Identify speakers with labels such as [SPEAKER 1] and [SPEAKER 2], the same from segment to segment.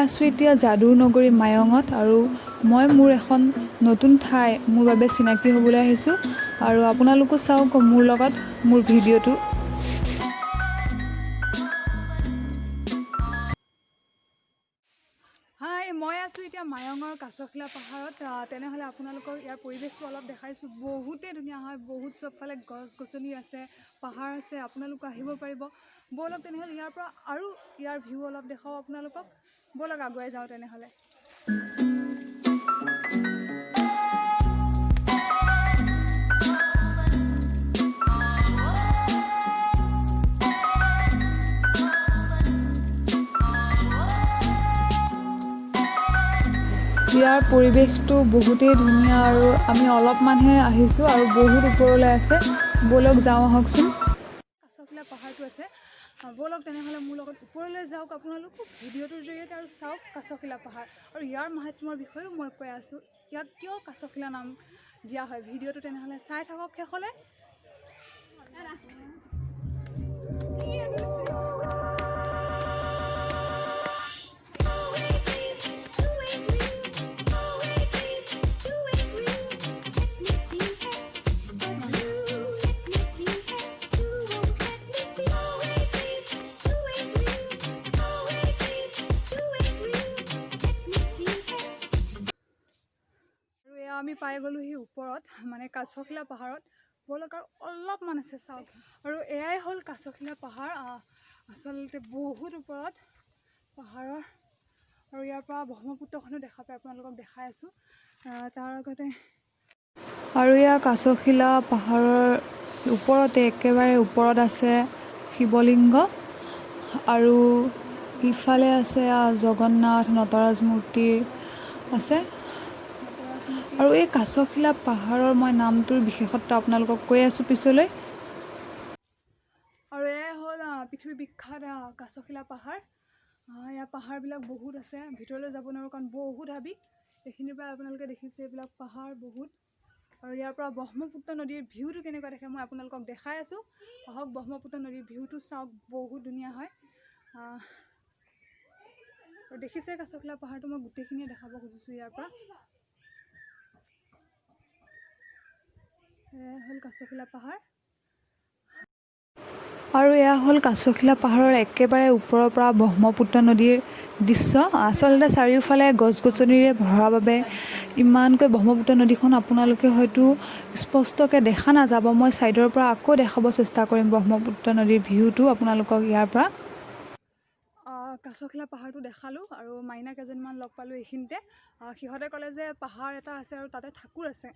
[SPEAKER 1] আছোঁ এতিয়া যাদুৰ নগৰী মায়ঙত আৰু মই মোৰ এখন নতুন ঠাই মোৰ বাবে চিনাকি হ'বলৈ আহিছোঁ আৰু আপোনালোকো চাওক মোৰ লগত মোৰ ভিডিঅ'টো। হাই, মই আছোঁ এতিয়া মায়ঙৰ কাছখিলা পাহাৰত। তেনেহ'লে আপোনালোকক ইয়াৰ পৰিৱেশটো অলপ দেখাইছোঁ। বহুতেই ধুনীয়া হয়, বহুত চবফালে গছ গছনি আছে, পাহাৰ আছে, আপোনালোকো আহিব পাৰিব। ব'লক তেনেহ'লে ইয়াৰ পৰা আৰু ইয়াৰ ভিউ অলপ দেখাওঁ আপোনালোকক। ব'লক আগুৱাই যাওঁ তেনেহ'লে। ইয়াৰ পৰিৱেশটো বহুতেই ধুনীয়া আৰু আমি অলপমানহে আহিছোঁ আৰু বহুত ওপৰলৈ আছে। ব'লক যাওঁ আহকচোন। কাছখিলা পাহাৰটো আছে, ব'লক তেনেহ'লে মোৰ লগত ওপৰলৈ যাওক আপোনালোকো ভিডিঅ'টোৰ জৰিয়তে আৰু চাওক কাছখিলা পাহাৰ আৰু ইয়াৰ মাহাত্ম্যৰ বিষয়েও মই কৈ আছোঁ, ইয়াক কিয় কাছখিলা নাম দিয়া হয়। ভিডিঅ'টো তেনেহ'লে চাই থাকক শেষলৈ। আৰু এয়া আমি পাই গ'লোহি ওপৰত, মানে কাছখিলা পাহাৰত। ব'লক আৰু অলপমান আছে চাওক। আৰু এয়াই হ'ল কাছখিলা পাহাৰ, আচলতে বহুত ওপৰত পাহাৰৰ। আৰু ইয়াৰ পৰা ব্ৰহ্মপুত্ৰখনো দেখা পাই, আপোনালোকক দেখাই আছোঁ। তাৰ আগতে আৰু এয়া কাছখিলা পাহাৰৰ ওপৰতে, একেবাৰে ওপৰত আছে শিৱলিংগ আৰু ইফালে আছে জগন্নাথ নটৰাজ মূৰ্তি আছে। আৰু এই কাছখিলা পাহাৰৰ মই নামটোৰ বিশেষত্ব আপোনালোকক কৈ আছোঁ পিছলৈ। আৰু এয়াই হ'ল পৃথিৱীৰ বিখ্যাত কাছখিলা পাহাৰ। ইয়াৰ পাহাৰবিলাক বহুত আছে, ভিতৰলৈ যাব নোৱাৰোঁ কাৰণ বহুত হাবি। এইখিনিৰ পৰা আপোনালোকে দেখিছে এইবিলাক পাহাৰ বহুত। আৰু ইয়াৰ পৰা ব্ৰহ্মপুত্ৰ নদীৰ ভিউটো কেনেকুৱা দেখে মই আপোনালোকক দেখাই আছোঁ। আহক ব্ৰহ্মপুত্ৰ নদীৰ ভিউটো চাওক, বহুত ধুনীয়া হয়। আৰু দেখিছে কাছখিলা পাহাৰটো, মই গোটেইখিনিয়ে দেখাব খুজিছোঁ ইয়াৰ পৰা। এয়া হ'ল কাছখিলা পাহাৰ। আৰু এয়া হ'ল কাছখিলা পাহাৰৰ একেবাৰে ওপৰৰ পৰা ব্ৰহ্মপুত্ৰ নদীৰ দৃশ্য। আচলতে চাৰিওফালে গছ গছনিৰে ভৰা বাবে ইমানকৈ ব্ৰহ্মপুত্ৰ নদীখন আপোনালোকে হয়তো স্পষ্টকৈ দেখা নাযাব। মই ছাইডৰ পৰা আকৌ দেখাব চেষ্টা কৰিম ব্ৰহ্মপুত্ৰ নদীৰ ভিউটো আপোনালোকক ইয়াৰ পৰা। কাছখিলা পাহাৰটো দেখালোঁ আৰু মাইনা কেইজনমান লগ পালোঁ এইখিনিতে। সিহঁতে ক'লে যে পাহাৰ এটা আছে আৰু তাতে ঠাকুৰ আছে।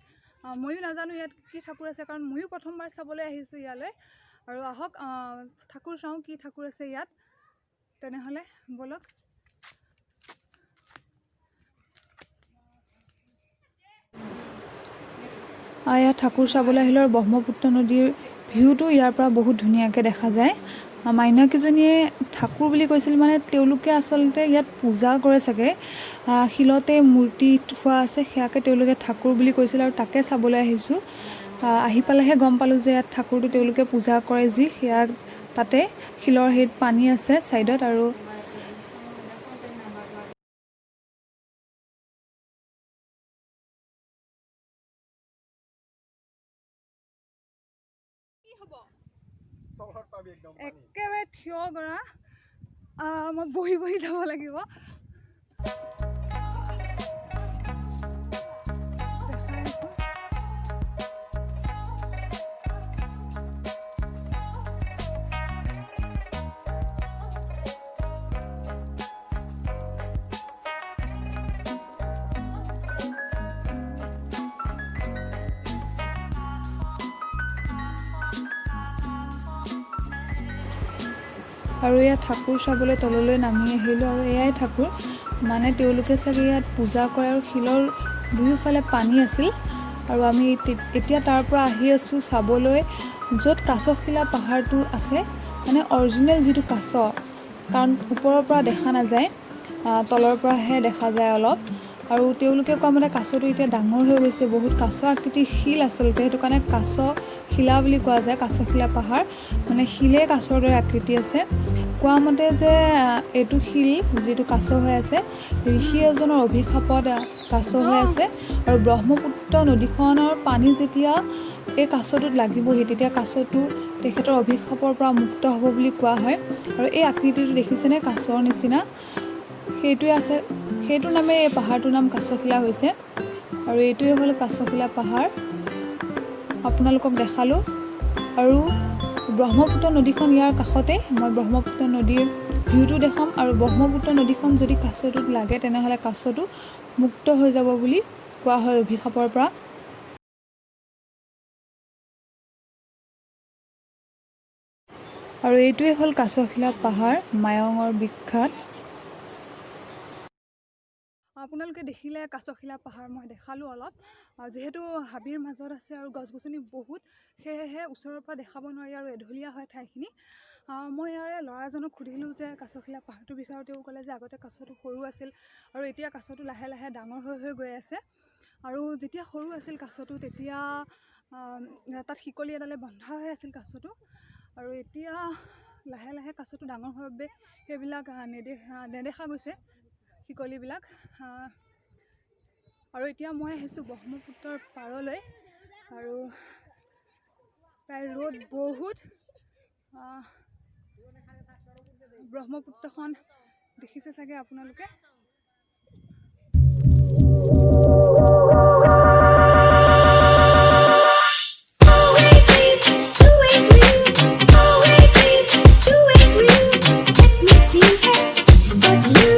[SPEAKER 1] ময়ো নাজানো ইয়াত কি ঠাকুৰ আছে, কাৰণ ময়ো প্ৰথমবাৰ চাবলৈ আহিছোঁ ইয়ালৈ। আৰু আহক ঠাকুৰ চাওঁ কি ঠাকুৰ আছে ইয়াত। তেনেহ'লে ব'লক। ইয়াত ঠাকুৰ চাবলৈ আহিলে আৰু ব্ৰহ্মপুত্ৰ নদীৰ ভিউটো ইয়াৰ পৰা বহুত ধুনীয়াকৈ দেখা যায়। মাইনাকেইজনীয়ে ঠাকুৰ বুলি কৈছিল, মানে তেওঁলোকে আচলতে ইয়াত পূজা কৰে চাগে। শিলতে মূৰ্তি থোৱা আছে, সেয়াকে তেওঁলোকে ঠাকুৰ বুলি কৈছিল আৰু তাকে চাবলৈ আহিছোঁ। আহি পালেহে গম পালোঁ যে ইয়াত ঠাকুৰটো তেওঁলোকে পূজা কৰে, যি সেয়া তাতে শিলৰ হেৰিত পানী আছে ছাইডত। আৰু একেবাৰে থিয় কৰা, মই বহি বহি যাব লাগিব। দেখাই আছোঁ। আৰু ইয়াত ঠাকুৰ চাবলৈ তললৈ নামি আহিলোঁ আৰু এয়াই ঠাকুৰ, মানে তেওঁলোকে চাগে ইয়াত পূজা কৰে। আৰু শিলৰ দুয়োফালে পানী আছিল। আৰু আমি এতিয়া তাৰ পৰা আহি আছোঁ চাবলৈ য'ত কাছখিলা পাহাৰটো আছে, মানে অৰিজিনেল যিটো কাছ, কাৰণ ওপৰৰ পৰা দেখা নাযায়, তলৰ পৰাহে দেখা যায় অলপ। আৰু তেওঁলোকে কোৱা মতে কাছটো এতিয়া ডাঙৰ হৈ গৈছে বহুত, কাছ আকৃতিৰ শিল আচলতে, সেইটো কাৰণে কাছ শিলা বুলি কোৱা যায়। কাছখিলা পাহাৰ মানে শিলে কাছৰ দৰে আকৃতি আছে। কোৱা মতে যে এইটো শিল যিটো কাছ হৈ আছে, ঋষি এজনৰ অভিশাপত কাছ হৈ আছে। আৰু ব্ৰহ্মপুত্ৰ নদীখনৰ পানী যেতিয়া এই কাছটোত লাগিবহি, তেতিয়া কাছটো তেখেতৰ অভিশাপৰ পৰা মুক্ত হ'ব বুলি কোৱা হয়। আৰু এই আকৃতিটো দেখিছেনে, কাছৰ নিচিনা, সেইটোৱে আছে, সেইটো নামে এই পাহাৰটোৰ নাম কাছশিলা হৈছে। আৰু এইটোৱে হ'ল কাছশিলা পাহাৰ, আপোনালোকক দেখালোঁ। আৰু ব্ৰহ্মপুত্ৰ নদীখন ইয়াৰ কাষতে, মই ব্ৰহ্মপুত্ৰ নদীৰ ভিউটো দেখাম। আৰু ব্ৰহ্মপুত্ৰ নদীখন যদি কাছটোত লাগে, তেনেহ'লে কাছটো মুক্ত হৈ যাব বুলি কোৱা হয় অভিশাপৰ পৰা। আৰু এইটোৱে হ'ল কাছশিলা পাহাৰ, মায়ঙৰ বিখ্যাত। আপোনালোকে দেখিলে কাছশিলা পাহাৰ, মই দেখালোঁ অলপ। যিহেতু হাবিৰ মাজত আছে আৰু গছ গছনি বহুত, সেয়েহে ওচৰৰ পৰা দেখাব নোৱাৰি আৰু এঢলীয়া হয় ঠাইখিনি। মই ইয়াৰে ল'ৰা এজনক সুধিলোঁ যে কাছশিলা পাহাৰটোৰ বিষয়ে, আৰু তেওঁ ক'লে যে আগতে কাছটো সৰু আছিল আৰু এতিয়া কাছটো লাহে লাহে ডাঙৰ হৈ হৈ গৈ আছে। আৰু যেতিয়া সৰু আছিল কাছটো, তেতিয়া তাত শিকলি এডালে বন্ধা হৈ আছিল কাছটো। আৰু এতিয়া লাহে লাহে কাছটো ডাঙৰ হোৱাৰ বাবে সেইবিলাক নেদেখা গৈছে শিকলিবিলাক। আৰু এতিয়া মই আহিছোঁ ব্ৰহ্মপুত্ৰৰ পাৰলৈ। আৰু প্ৰায় ৰ'দ বহুত। ব্ৰহ্মপুত্ৰখন দেখিছে চাগে আপোনালোকে।
[SPEAKER 2] 2, 8, 3, 2, 8, 3, 2, 8, 3. Let me see it, but you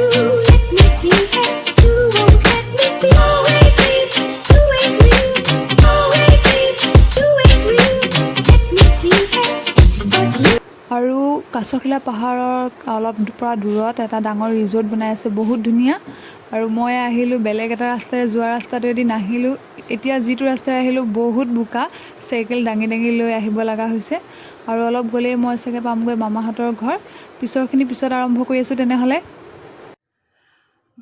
[SPEAKER 2] let me see it. You won't let me be. 2, 8, 3, 2, 8, 3, 2, 8, 3, 2, 8, 3. Let me see it, but you.
[SPEAKER 1] আৰু কাছশিলা পাহাৰৰ অলপ পৰা দূৰত এটা ডাঙৰ ৰিজৰ্ট বনাই আছে, বহুত ধুনীয়া। আৰু মই আহিলোঁ বেলেগ এটা ৰাস্তাৰে, যোৱা ৰাস্তাটোৱেদি নাহিলোঁ। এতিয়া যিটো ৰাস্তাৰে আহিলোঁ বহুত বোকা, চাইকেল দাঙি দাঙি লৈ আহিব লগা হৈছে। আৰু অলপ গ'লেই মই চাগে পামগৈ মামাহঁতৰ ঘৰ। পিছৰখিনি পিছত আৰম্ভ কৰি আছোঁ তেনেহ'লে।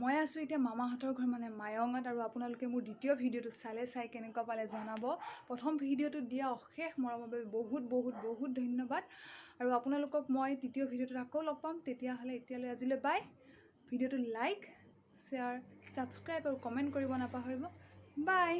[SPEAKER 1] মই আছোঁ এতিয়া মামাহঁতৰ ঘৰ, মানে মায়ঙত। আৰু আপোনালোকে মোৰ দ্বিতীয় ভিডিঅ'টো চালে, চাই কেনেকুৱা পালে জনাব। প্ৰথম ভিডিঅ'টোত দিয়া অশেষ মৰমৰ বাবে বহুত বহুত বহুত ধন্যবাদ। আৰু আপোনালোকক মই তৃতীয় ভিডিঅ'টোত আকৌ লগ পাম। তেতিয়াহ'লে এতিয়ালৈ আজিলৈ বাই। ভিডিঅ'টো লাইক, শ্বেয়াৰ, ছাবস্ক্ৰাইব আৰু কমেণ্ট কৰিব নাপাহৰিব। বাই।